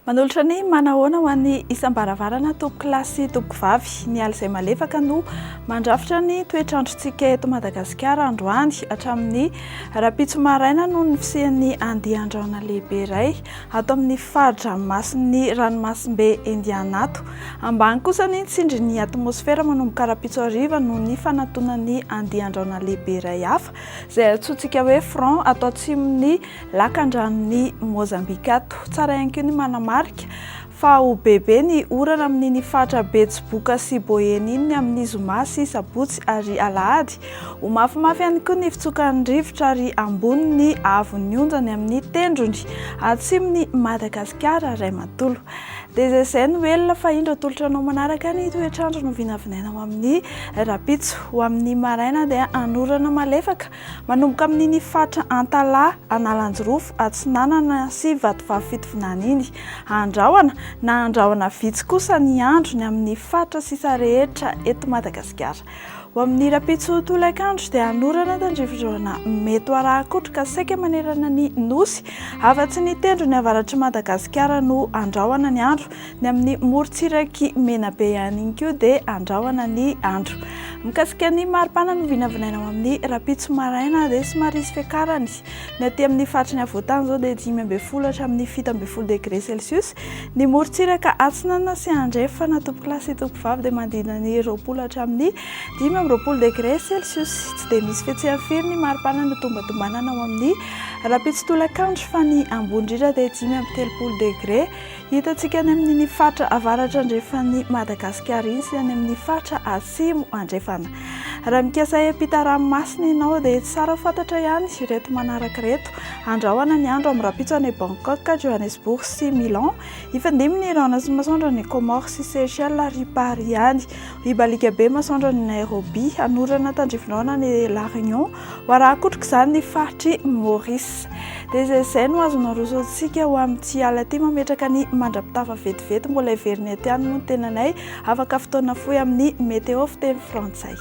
Manolotra ny manahoana ho an'ny isam-baravarana tompokolahy sy tompokovavy. Ny ala izay malefaka no mandrafitra ny toetr'androntsika eto Madagasikara androany hatramin'ny rahampitso maraina noho ny fisian'ny andian-drahona lehibe iray ato amin'ny fari-dranomasin'ny ranomasimbe Indiana ato. Ambany kosa ny tsindrin'ny atmosfera manomboka rahampitso hariva noho ny fanatonan'ny andian-drahona lehibe iray hafa izay antsointsika hoe front ato atsimon'ny Lakandranon'i Mozambika ato. Tsara ihany koa ny manamarika fa ho bebe ny orana amin'iny faritra Betsiboka sy Boeny iny amin'ny zoma sy sabotsy ary alahady. Ho mafimafy ihany koa ny fitsokan'ny rivotra ary ambony ny haavon'ny onjany amin'ny tendrony atsimon'i Madagasikara iray manontolo. Dia izay izay no elona fa indro atolotra anao manaraka ny toetr'andro novinavinaina ho amin'ny rahampitso. Ho amin'ny maraina dia hanorana malefaka Manomboka amin'iny faritra Antalaha, Analanjirofo, Atsinanana sy Vatovavy Fitovinany iny. Andrahona na andrahona vitsy kosa ny andro ny amin'ny faritra sisa rehetra eto Madagasikara. Ho amin'ny rahampitso tolakandro dia hanorana tandrifin-drahona mety ho arahan-kotroka saika manerana ny Nosy, afa-tsy ny tendrony avaratr'i Madagasikara no andrahona ny andro. Ny amin'ny morontsirak'i Menabe ihany koa dia andrahona ny andro. Mikasika ny maripana novinavinaina ho amin'ny rahampitso maraina dia somary hisy fiakarany. Ny aty amin'ny faritry ny afovoantany izao dia 15 hatramin'ny 17 degré celsius. Ny morontsiraka atsinanana sy andrefana tompokolahy sy tompokovavy dia manodidina ny 20 hatramin'ny 25 degré celsius. Tsy dia misy fihetsehany firy ny maripana notombantombanana ho amin'ny rahampitso tolakandro fa ny ambony indrindra dia 35 degré. Hitantsika any amin'iny faritra avaratra andrefan'i Madagasikara iny sy any amin'ny faritra atsimo andrefana. Raha mikasa hiampita ranomasina ianao dia tsara ho fantatra ihany ireto manaraka ireto. Andrahona ny andro amin'ny rahampitso any Bangkok, Johannesburg sy Milan. Hifandimby ny rahona sy masoandro any Comores sy Seychelles ary Paris ihany. Hibaliaka be masoandro any Nairobi. Hanorana tandrifindrahona any La Réunion. Ho araha-kotroka izany ny faritr'i Maurice. Dia izay izay no azo naroso antsika ho amin'ity alina ity. Mametraka ny mandra-pitafa vetivety. Mbola heverina eto ihany moa ny tenanay. Afaka fotoana fohy amin'ny météo fiteny frantsay.